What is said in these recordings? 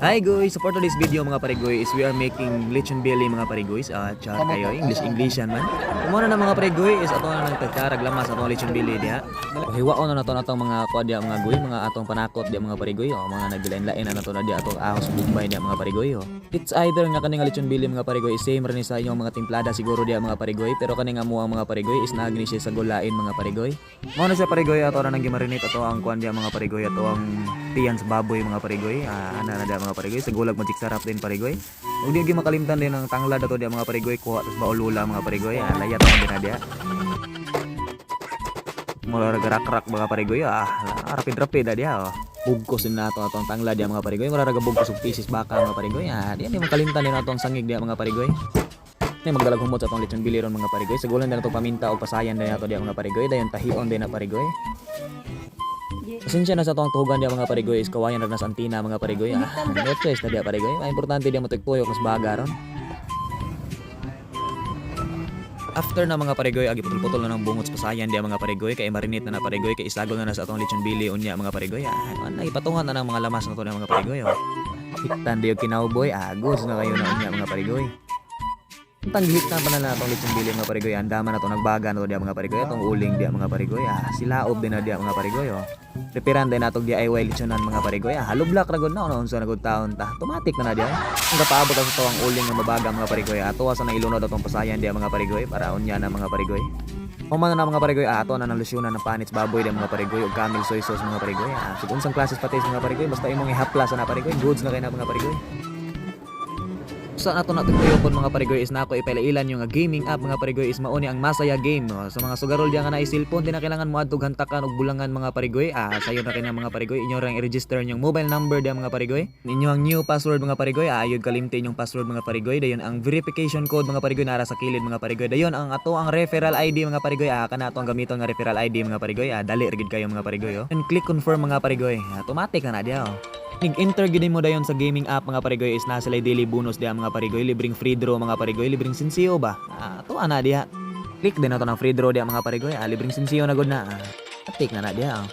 Hi guys! So for today's video, mga parigoy, is we are making lechon belly, mga parigoys. Ah, char kayo, English English yan man. Kumuna na, mga parigoy, is ato na nang tagkarag lamas atong lechon belly diha. Hiwaon na nato na atong mga kuha diha, mga goy, mga atong panakot diha, mga parigoy. Oh, mga naglain-lain na nato na diha atong ahos Bombay diha, mga parigoy. Oh. It's either nga kani nga lechon belly, mga parigoy, is same rin sa inyong mga timplada siguro diha, mga parigoy, pero kani nga muang, mga parigoy, is naagni siya sa gulain, mga parigoy. Mao na siya, parigoy, ato na nang gimarinate ato ang kuan diha, mga parigoy, ato ang tiyan sa baboy, mga parigoy. Ah, ana na diha, mga parigoy, sa gulag magic sarap din, parigoy. Ug di gyud makalimtan din ang tanglad ato diha, mga parigoy, kuha tas baulula, mga parigoy. Ah, layat ako din na diha. Mura rak-rak, mga parigoy, ah, rapid-rapid na diha oh. Bugkos din nato atong tanglad diha, mga parigoy. Mura ra bugkos og pieces baka, mga parigoy. Ah, di ni makalimtan din ato ang sangig diha, mga parigoy. Ni magdalag humot sa atong lechon belly ron, mga parigoy. Sa gulan din ato paminta o pasayan din ato diha, mga parigoy. Dayon tahion din na, parigoy. Pasensya na sa atong tuhugan diha, mga parigoy, is kawayan ra na sa antina, mga parigoy. Ah, no choice na diha, parigoy. Ang importante diha mutuyok mas baga ron. After na, mga parigoy, agi putol-putol na ng bungot sa pasayan diha, mga parigoy, kay marinate na na, parigoy, kay isagol na na sa atong lechon belly unya, mga parigoy. Ah, ano, ipatungan na ng mga lamas na to na, mga parigoy. Oh. Hiktan diyo kinawboy, agos na kayo na unya, mga parigoy. Tanggihiktan pa na na atong lechon belly, mga parigoy. Andama na to nagbaga na to diha, mga parigoy. Atong uling diha, mga parigoy. Ah, silaob din na diha, mga parigoy. Oh. Preparan din natong DIY lechonan, mga parigoy. Ah, halublak ra gud na ono unsa na gud taon ta. Automatic na na diha. Ang kapaabot sa to ang uling nga mabaga, mga parigoy. Ato sa nang ilunod atong pasayan diha, mga parigoy, para unya na, mga parigoy. Human na na, mga parigoy, ato na nang lusyonan ng panits baboy diha, mga parigoy, ug camel soy sauce, mga parigoy. Ah, sig unsang klases patis, mga parigoy, basta imong ihaplas na, parigoy, goods na kay na, mga parigoy. Sa nato na tuyokon, mga parigoy, is nako ipailailan yung gaming app, mga parigoy, is mauni ang Masaya Game. No? Sa mga sugarol diya nga na cellphone di na kailangan mo adtog hantakan og bulangan, mga parigoy. Ah, sayo na kina, mga parigoy. Inyo rang i-register inyong mobile number diya, mga parigoy. Inyo ang new password, mga parigoy. Ah, ayod kalimti inyong password, mga parigoy. Dayon ang verification code, mga parigoy, nara sa kilid, mga parigoy. Dayon ang ato ang referral ID, mga parigoy. Ah, kana ato ang gamiton nga referral ID, mga parigoy. Ah, dali ra gid kayo, mga parigoy, oh. And click confirm, mga parigoy. Ah, automatic na na diya oh. Nig-enter gid mo dayon sa gaming app, mga parigoy, is nasa sila'y daily bonus diha, mga parigoy, libreng free draw, mga parigoy, libreng sensiyo ba. Ah, to ana diha. Click din nato ng free draw diha, mga parigoy. Ah, libreng sensiyo na gud na. Ah, take na na diha. Oh.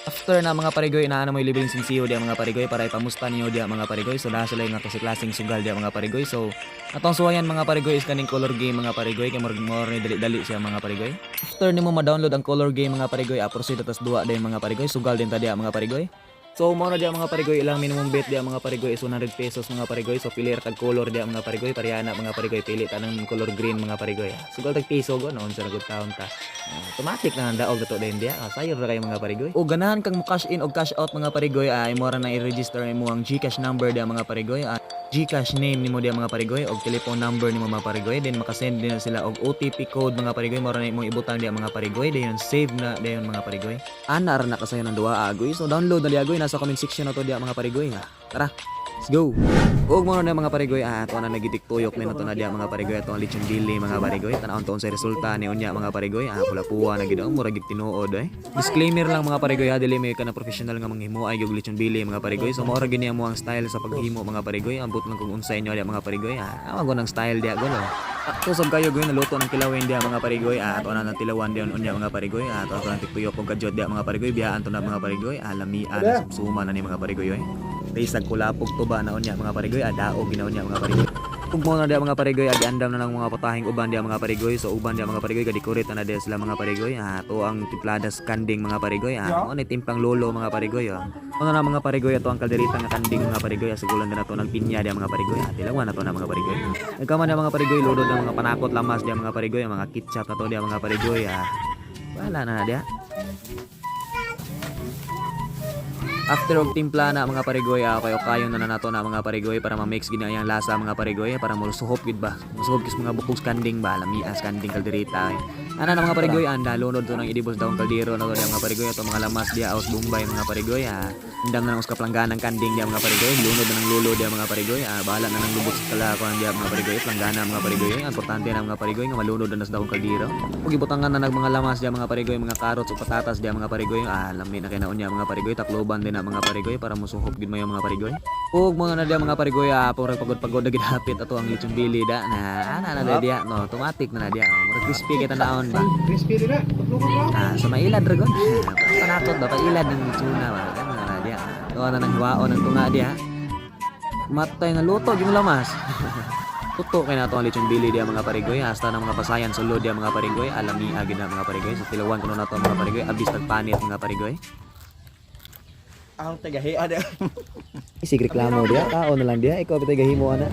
After na, mga parigoy, inaano mo yung libreng sensiyo diha, mga parigoy, para ipamusta niyo diha, mga parigoy. So naa sila yung nga klaseng sugal diha, mga parigoy. So atong suwayan, mga parigoy, is kaning color game, mga parigoy, kay murag more ni dali-dali siya, mga parigoy. After nimo ma-download ang color game, mga parigoy, ah, proceed atas duwa din, mga parigoy, sugal din ta diha, mga parigoy. So mao na diha, mga parigoy, ilang minimum bet diha, mga parigoy, is 100 pesos, mga parigoy. So pili ra tag color diha, mga parigoy, parehana, mga parigoy, pili ta ng color green, mga parigoy. Ah, sugal tag piso go no unsa na gud taon ta. Ah, automatic na ang daog ato din diha. Ah, sayo ra kayo, mga parigoy. O ganahan kang mo cash in o cash out, mga parigoy, ah, imo ra na i-register imo ang GCash number diha, mga parigoy. Ah, GCash name nimo diha, mga parigoy, og telephone number nimo, mga parigoy, then makasend din na sila og OTP code, mga parigoy. Mao ra na imong ibutang diha, mga parigoy, dayon save na dayon, mga parigoy. Ana ra na kasayo ng duwa agoy. So download na diha agoy, nasa comment section na to diha, mga parigoy ha. Tara, let's go. Ug mo na mga parigoy, ah, ato na nagitik-tuyok ni nato na diha, mga parigoy, ato ang lechon belly, mga parigoy. Tan-awon taon sa resulta ni unya, mga parigoy. Ah, pula-puwa na gid ang murag gid tinuod eh. Disclaimer lang, mga parigoy ha, dili may ka na professional nga manghimo ay og lechon belly, mga parigoy. So mao ra gini mo ang style sa paghimo, mga parigoy. Ambot lang kung unsa inyo diha, mga parigoy. Ah, awa ang style diha gono. Sakto sab kayo goy naluto ng kilawin diha, mga parigoy. Ah, ato na nang tilawan diha unya, mga parigoy. Ah, ato ato nang tiktuyok og kadyot diha, mga parigoy. Biyaan to na, mga parigoy. Ah, lamian na sumsuma na ni, mga parigoy oy. Risag kulapog tuba na unya, mga parigoy. Ah, daog gina unya, mga parigoy. Ug mo na diha, mga parigoy, agi andam na ng mga putahing uban diha, mga parigoy. So uban diha, mga parigoy, ga-decorate na na diha sila, mga parigoy. Ah, to ang timpladas kanding, mga parigoy. Ah, mo ni timplang lolo, mga parigoy. Oh. Mo na mga parigoy, ato ang kalderita nga kanding, mga parigoy. Ah, sugulan na nato ng pinya diha, mga parigoy. Ah, tilawan na to na, mga parigoy. Nagkaman diha, mga parigoy, lunod na mga panakot lamas diha, mga parigoy, ang mga ketchup na to diha, mga parigoy. Ah, wala na diha. After og timpla na, mga parigoy, ah, kayo kayo na na nato na, mga parigoy, para ma-mix gid ang lasa, mga parigoy, para mo suhop gid ba. Musuhop kis mga bukog kanding ba, lamias kanding kalderita. Eh. Ana na, mga parigoy, anda lunod to ng idibos daw ang kaldero na to diha, mga parigoy, ato mga lamas diha aus Bombay, mga parigoy, ah. Andam na ng uska plangganang kanding diha, mga parigoy, lunod na ng lulo diha, mga parigoy, ah, bahala na ng lubot sa kala ko diha, mga parigoy, planggana, mga parigoy. Ang importante na, mga parigoy, nga malunod na sa dahong kaldero. Ug ibutangan na nag mga lamas diha, mga parigoy, mga carrots ug patatas diha, mga parigoy. Ah, lami na kay na unya, mga parigoy, takloban din na, mga parigoy, para musuhop gid mayo, mga parigoy. Ug mga na diha, mga parigoy, ah, purag pagod-pagod na gid hapit ato ang lechon belly da na ana na diha no, automatic na na diha. Oh, murag crispy kay tan-awon ba. Crispy din na. Ah, sa mailad dragon. Ah, panakot ba pailad ng tuna ba. Ano. Ato na nang hiwaon ang tunga diha. Matay na luto yung lamas. Tuto kay nato ang lechon bili diha, mga parigoy, hasta ng mga pasayan sulod diha, mga parigoy, alami agid na, mga parigoy. Sa tilawan kuno nato, mga parigoy, abis tagpanit, mga parigoy. Ang tagahi ada. Isig reklamo diha, tao na lang diha, ikaw bitay gahimo ana.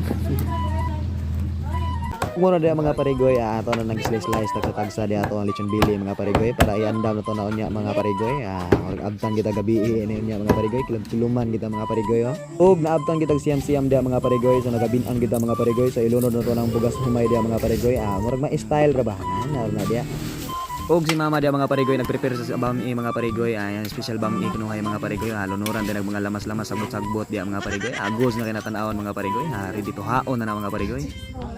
Muna diha, mga parigoy, ato na nag-slice-slice tagsa-tagsa diha ato ang lechon bili, mga parigoy, para iandam na to na unya, mga parigoy. Or abtang kita gabi ini unya, mga parigoy, kilom-kiluman kita, mga parigoy, oh. Ug naabtang kita siyam-siyam diha, mga parigoy, so nagabin-ang kita, mga parigoy, sa ilunod na to ng bugas humay diha, mga parigoy. Murag ma-style ra ba? Na diha. Og si mama dia, mga parigoy, nagprepare sa bami, mga parigoy, ayan special bami kinuha mga parigoy, lunuran din ang mga lamas-lamas, sagbot-sagbot dia, mga parigoy. Agos na kinatan-awon, mga parigoy, ready to haon na na, mga parigoy.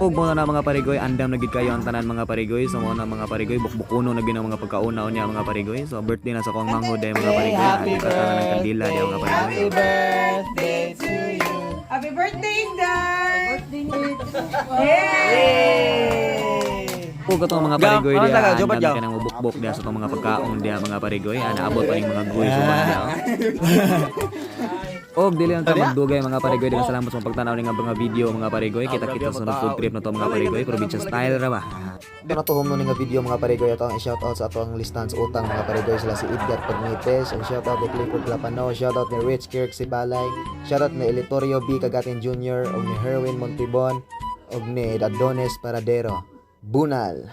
Og mo na mga parigoy, andam na gid kayo ang tanan, mga parigoy. So mo na, mga parigoy, bukbukuno na gid ang mga pagkauna niya, mga parigoy. So birthday na sa akong manghod dia, mga parigoy, tanan ng kandila dia, mga parigoy. Happy birthday to you. Happy birthday, Inday! Yay! Ug katong mga parigoy Ga- dia, ano taga, Jobat, andam Jaw? ka nang mubukbok dia sa itong mga pagkaon dia, mga parigoy. Naabot pa ning mga guy suban dia. Og dili lang ta magdugay, mga parigoy, daghang salamat sa pagtanaw ning mga video, mga parigoy. Kita-kita sa sunod food trip na to, mga parigoy, probinsya style ra ba. Natuhom no nga video, mga parigoy, ato ang shoutout sa ato ang listahan sa utang, mga parigoy, sila si Edgar Pagnites, ang shoutout ni Clifford Clapano, shoutout ni Rich Kirk Sibalay, shoutout ni Elitorio B. Cagatin Jr., ug ni Herwin Montibon, ug ni Adonis Paradero. Bunal.